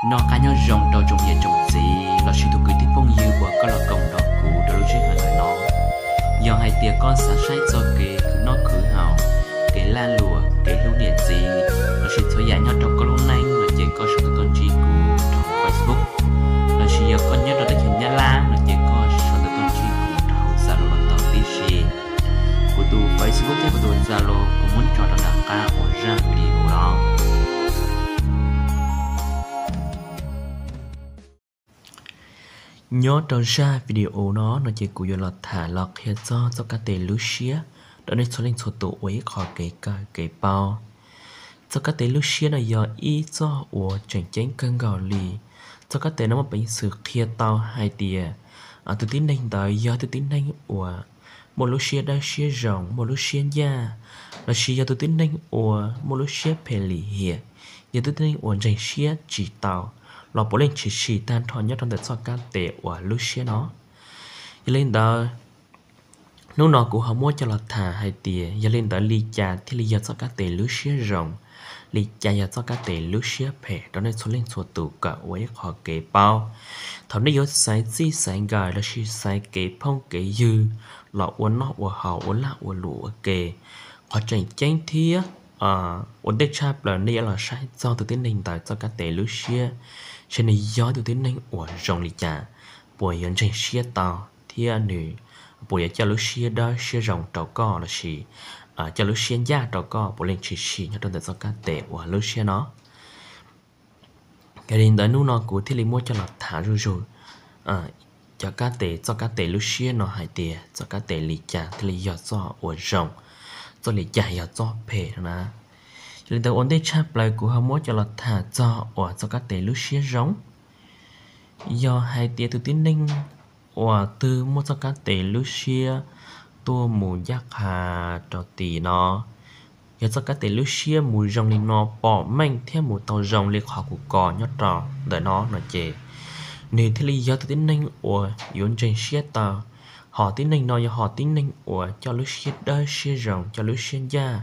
Noj qab nyob zoo rau tsoom niam tsoom txiv lossis tus kwv tij phooj ywg uas koj los koom nrog kuv rau lub sij hawm ntawm no. Yog hais tias koj xav saib txog kev khwv noj khwv haus, kev lag luam, kev hlub niam txiv, lossis txhua yam nyob rau koj lub neej no ces koj sau ntawv tuaj ntsib kuv rau Facebook, lossis yog koj nyob rau teb chaws Nyab Laj no ces koj sau ntawv tuaj ntsib kuv rau Zalo los tau tib si. Kuv tus Facebook thiab kuv tus Zalo kuv muab tso rau nram qab uas zaj video no. Nyob rau zaj video no no ces kuv yuav los tham los qhia txog txoj kab tes lub siab rau nej txhua leej txhua tus ua ib qho kev kawm kev paub. Txoj kab tes lub siab no yog ib txoj uas tseem ceeb kawg nkaus li. Txoj kab tes no muaj peev xwm qhia tau hais tias tus tib neeg ntawd yog tus tib neeg uas muaj lub siab dawb siab zoo, muaj lub siab ncaj, lossis yog tus tib neeg uas muaj lub siab phem lim hiam, yog tus tib neeg uas ntseeg siab tsis tau, los puav leej tshwm sim tag nrho nyob rau ntawm txoj kab tes uas lub siab no. Yog li ntawd, hnub no kuv ho muab coj los tham hais tias yog li ntawd li cas thiaj li yog txoj kab tes lub siab zoo, li cas yog txoj kab tes lub siab phem rau nej txhua leej txhua tus kawm ua ib qho kev paub. Thaum nej yuav xaiv txij xaiv nkawm lossis xaiv kev phooj kev ywg los ua noj ua haus ua laj ua luam ua ke, qhov tseem ceeb thiab ua ntej tshaj plaws nej yuav los saib txog tus tib neeg ntawd txoj kab tes lub siab, seb nws yog tus tib neeg uas zoo li cas, puas yuav ntseeg siab tau, thiab nws puas yuav coj lub siab dawb siab zoo rau koj lossis coj lub siab ncaj rau koj puav leej tshwm sim nyob rau ntawm txoj kab tes uas lub siab no. Yog li ntawd hnub no kuv thiaj li muab coj los tham zuj zus cov kab tes, txoj kab tes lub siab no hais tias txoj kab tes li cas thiaj li yog txoj uas zoo, txoj li cas yog txoj phem no na. Yog li ntawd ua ntej tshaj plaws kuv ho muab coj los tham txog uas txoj kab tes lub siab zoo. Yog hais tias tus tib neeg uas twg muaj txoj kab tes lub siab tuaj mus ncaj qha rau tim no, yog txoj kab tes lub siab mus zoo li no pom meej thiab mus tau zoo li qhov kuv kos nyob rau ntawm no no ces nws thiaj li yog tus tib neeg uas yuav ntseeg siab tau. Hom tib neeg no yog hom tib neeg uas coj lub siab dawb siab zoo, coj lub siab ncaj,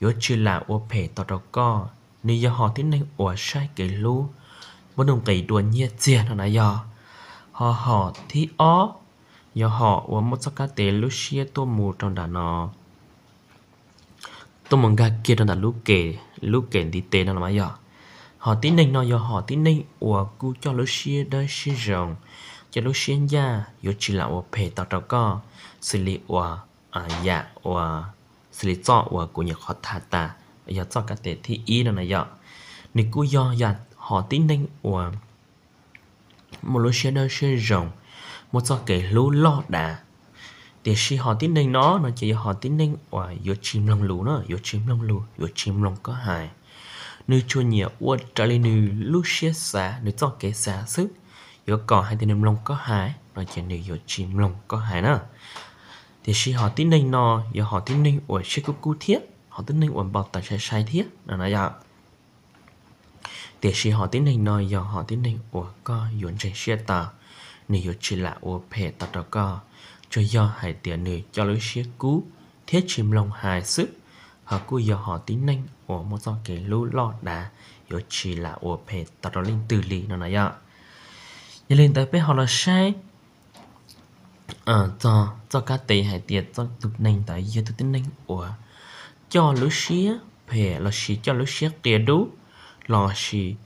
yuav tsis lam ua phem tau rau koj. Nws yog hom tib neeg uas saib kev hlub, muaj nuj nqis dua nyiaj txiag no na yog. Ho hom thib ob yog hom uas muaj txoj kab tes lub siab tuaj mus rau nram no, tuaj mus nkag kiag rau ntawm lub kem, lub kem ntiv tes no los mas yog. Hom tib neeg no yog hom tib neeg uas kuj coj lub siab dawb siab zoo, coj lub siab ncaj, yuav tsis lam ua phem tau rau koj, xws li uas yam uas, xws li txoj uas kuv nyuam qhuav tham tas, yog txoj kab tes thib ib no na yog. Nws kuj yog hom tib neeg uas muaj lub siab dawb siab zoo, muaj txoj kev hlub loj dav. Tiam sis hom tib neeg no no ces yog hom tib neeg uas yuav tsis mloog lus na, yuav tsis mloog lus, yuav tsis mloog koj hais. Nws tsuas nyiam ua raws li nws lub siab xav, nws txoj kev xav xwb. Yuav kom hais tias nws mloog koj hais no ces nws yuav tsis mloog koj hais na. Tiam sis hom tib neeg no yog hom tib neeg uas siab kub kub thiab, hom tib neeg uas npau taws sai sai thiab no na yog. Tiam sis hom tib neeg no yog hom tib neeg uas koj yuav ntseeg siab tau, nws yuav tsis lam ua phem tau rau koj, tsuas yog hais tias nws coj lub siab kub thiab tsis mloog hais xwb. Ho kuj yog hom tib neeg uas muaj txoj kev hlub loj dav, yuav tsis lam ua phem tau rau leej twg li no na yog. Yog li ntawd peb ho los saib txog txoj kab tes hais tias txoj tus neeg ntawd yog tus tib neeg uas coj lub siab phem lossis coj lub siab qia dub, lossis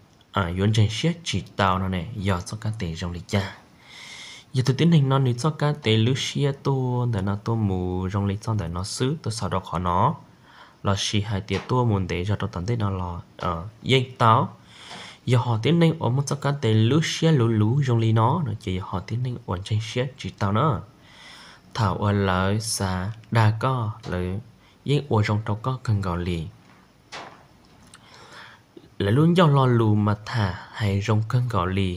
yuav ntseeg siab tsis tau no ne, yog txoj kab tes zoo li cas. Yog tus tib neeg no nws txoj kab tes lub siab tuaj ntawm no tuaj mus zoo li txoj ntawm no xwb, tuaj xaus rau qhov no, lossis hais tias tuaj mus ntev zog rau tom ntej no los yeej tau. Yog hom tib neeg uas muaj txoj kab tes lub siab luv luv zoo li no no ces yog hom tib neeg uas ntseeg siab tsis tau na. Thaum uas lawv xav dag koj, lawv yeej ua zoo rau koj kawg nkaus li. Lawv lub ncauj lo lus mas tham hais zoo kawg nkaus li,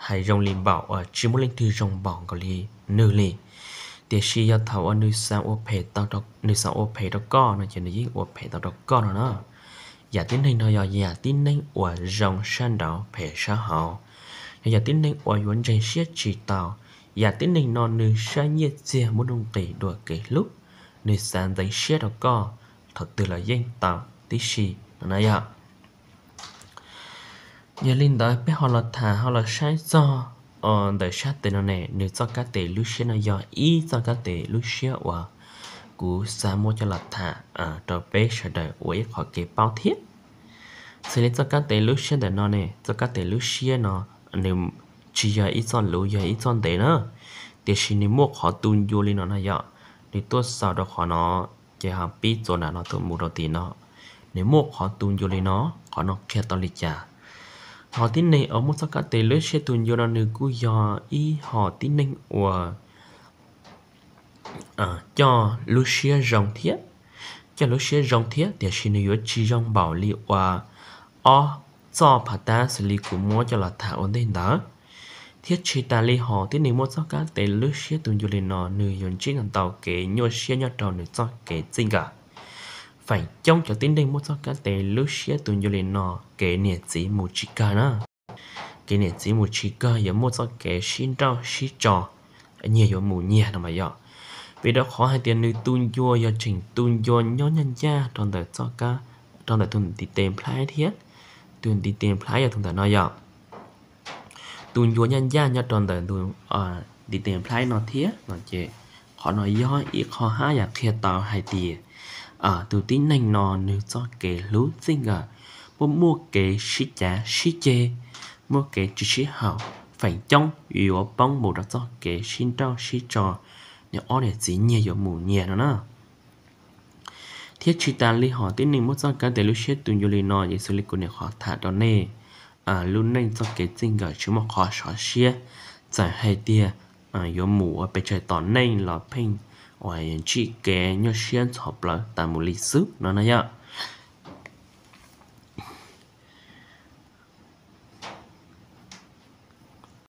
hais zoo li npaum uas tsis muaj leej twg zoo npaum nkaus li nws li. Tiam sis yog thaum uas nws xav ua phem, nws xav ua phem rau koj no ces nws yeej ua phem tau rau koj no na. Yam tib neeg no yog yam tib neeg uas zoo sab nraud phem sab hauv, yog yam tib neeg uas yuav ntseeg siab tsis tau. Yam tib neeg no nws saib nyiaj txiag muaj nuj nqis dua kev hlub, nws xav ntxeev siab rau koj thaum twg los yeej tau tib si no na yog. Yog li ntawd peb ho los tham ho los saib txog ntawm sab tes no ne, nws txoj kab tes lub siab no yog ib txoj kab tes lub siab uas kuv xav muab coj los tham rau peb sawv daws ua ib qho kev paub thiab. Xws li txoj kab tes lub siab ntawm no ne, txoj kab tes lub siab no nws tsis yog ib txoj lus, yog ib txoj ntev na, tiam sis nws muaj qhov tu ncua li no no yog, nws tuaj xaus rau qhov no, ces ho pib txuas nram no tuaj mus rau tim no, nws muaj qhov tu ncua li no. Qhov no qhia tau li cas? Hom tib neeg uas muaj txoj kab tes lub siab tu ncua no nws kuj yog ib hom tib neeg uas coj lub siab zoo thiab, coj lub siab zoo thiab, tiam sis nws yuav tsis zoo npaum li uas ob txoj phav tab xws li kuv muab coj los tham ua ntej ntawd. Thiab tsis tas li, hom tib neeg muaj txoj kab tes lub siab tu ncua li no nws yuav ntsib ntau kev nyuaj siab nyob rau nws txoj kev txij nkawm. Feem coob cov tib neeg muaj txoj kab tes lub siab tu ncua li no, kev niam txiv mus tsis kawg na. Kev niam txiv mus tsis kawg, yuav muaj txoj kev sib nrauj sib tso, nyias yuav mus nyias no mas yog vim rau qhov hais tias nws tu ncua yog tseem tu ncua nyob ncaj ncaj rau ntawm txoj kab, rau ntawm tus ntiv tes nplhaib thiab. Tus ntiv tes nplhaib yog tus ntawm no yog, tu ncua ncaj ncaj nyob rau ntawm tus ntiv tes nplhaib no thiab no ces qhov no yog ib qho haj yam qhia tau hais tias tus tib neeg no nws txoj kev hlub txij nkawm muaj muaj kev sib cav sib ceg, muaj kev tsis sib haum, feem coob yuav poob mus rau txoj kev sib nrauj sib tso, nws ob niam txiv nyias yuav mus nyias no na. Thiab tsis tas li, hom tib neeg muaj txoj kab tes lub siab tu ncua li no ces xws li kuv nyuam qhuav tham rau nej, lub neej txoj kev txij nkawm tsis muaj qhov sov siab, txawm hais tias yuav mus ua pes tsawg tom neej los pheej uas ntsib kev nyuaj siab ntxhov plawv tas mus li xwb no no yog.